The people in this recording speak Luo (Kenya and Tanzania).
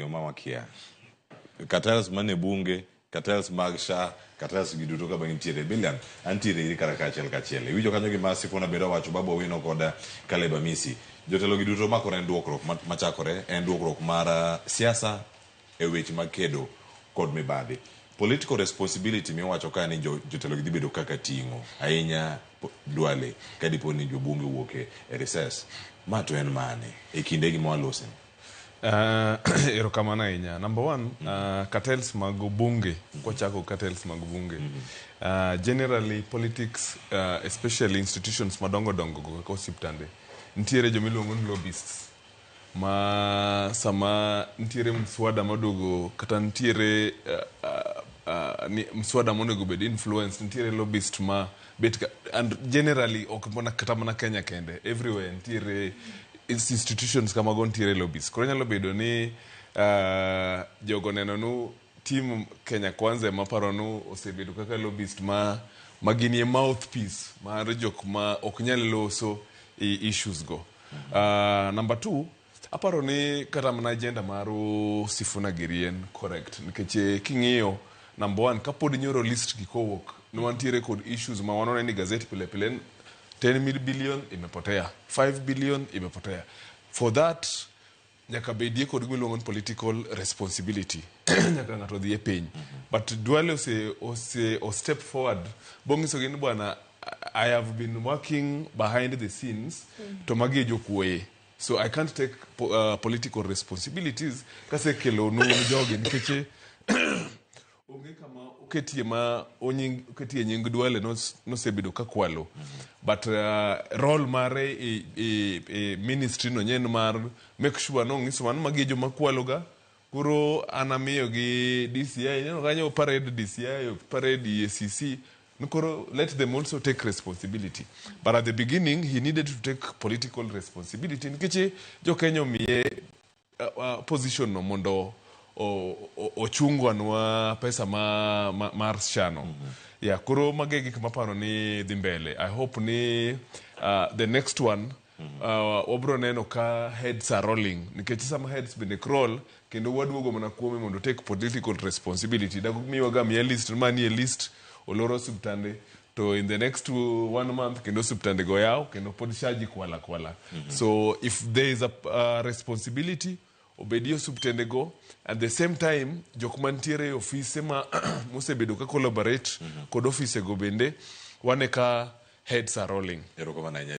ma wakia. Cartels mane bunge, cartels mag SHA, cartels gi duto kama gintiere. Billion, antiere iri kara kaachiel kachiel. Iwinjo kanyo gima Sifuna bende owacho, Babu Owino kod Caleb Amisi. Jotelo gi duto makore en duokruok machakore, en duokruok mar siasa e weche mag kedo kod mibadhi. Political responsibility miwacho ka ni jotelo gi dhi bedo kaka ting'o ahinya Duale ka dipo ni jobunge owuok e recess. Ma to en mane e kinde gi mwalose? Erokamano ahinya. Number one, cartels mag bunge, kwachako cartels mag bunge. Generally politics, especially institutions madongo dongo go kaka osiptande, nitiere jomiluongo ni lobbyists. Ma sama nitiere mswada maduogo kata nitiere ni mswada monego bed influence, nitiere lobbyist ma bet ka, and generally ok mana kata mana Kenya kende, everywhere nitiere institutions kamago nitiere lobbies. Koro nyalo bedo ni jogo neno nu team Kenya Kwanza ema paro nu osebedo kaka lobbyist ma ginie mouthpiece mar jok ma ok nyal loso e issues go. Number two, aparo ni kata mana agenda mar Sifuna giri en correct nikech king'iyo number one, kapod nyoro list gi kowuok ne wantiere kod issues ma wanone ni gazeti pile pile 10 billion imepotea, 5 billion imepotea. For that nyaka bedie kod gima ni political responsibility, nyaka ng'ato dhi e piny. But Duale ose o step forward bong'isogi ni bwana, I have been working behind the scenes to magi e jokuoye, so I can't take political responsibilities kasekelonu jogi nikech onge kama oketie ma onying, oketie nying Duale nosebedo ka kwalo. But role mare e ministry no nyen mar make sure nong'iso wan magi e joma kwalo ga. Koro an amiyo gi DCI neno kanyo parade DCI, parade EACC ni koro let them also take responsibility. But at the beginning he needed to take political responsibility nikech jo Kenya omiye position no mondo ochungwanwa pesa mar SHA no. Yeah, koro mago e gik maparo ni dhi mbele. I hope ni the next one wabro neno ka heads are rolling nikech sama heads bende roll kendo waduogo mana kuome mondo take political responsibility dago miwa ga miya list manie list oloro osiptande to in the next one month kendo osiptande go yaw kendo pod SHA ji kwala kwala. So if there is a responsibility obedi osiptende go, at the same time jok mantiere e ofise ma mosebedo ka collaborate kod ofise go bende wane ka heads are rolling. Erokamano ahinya.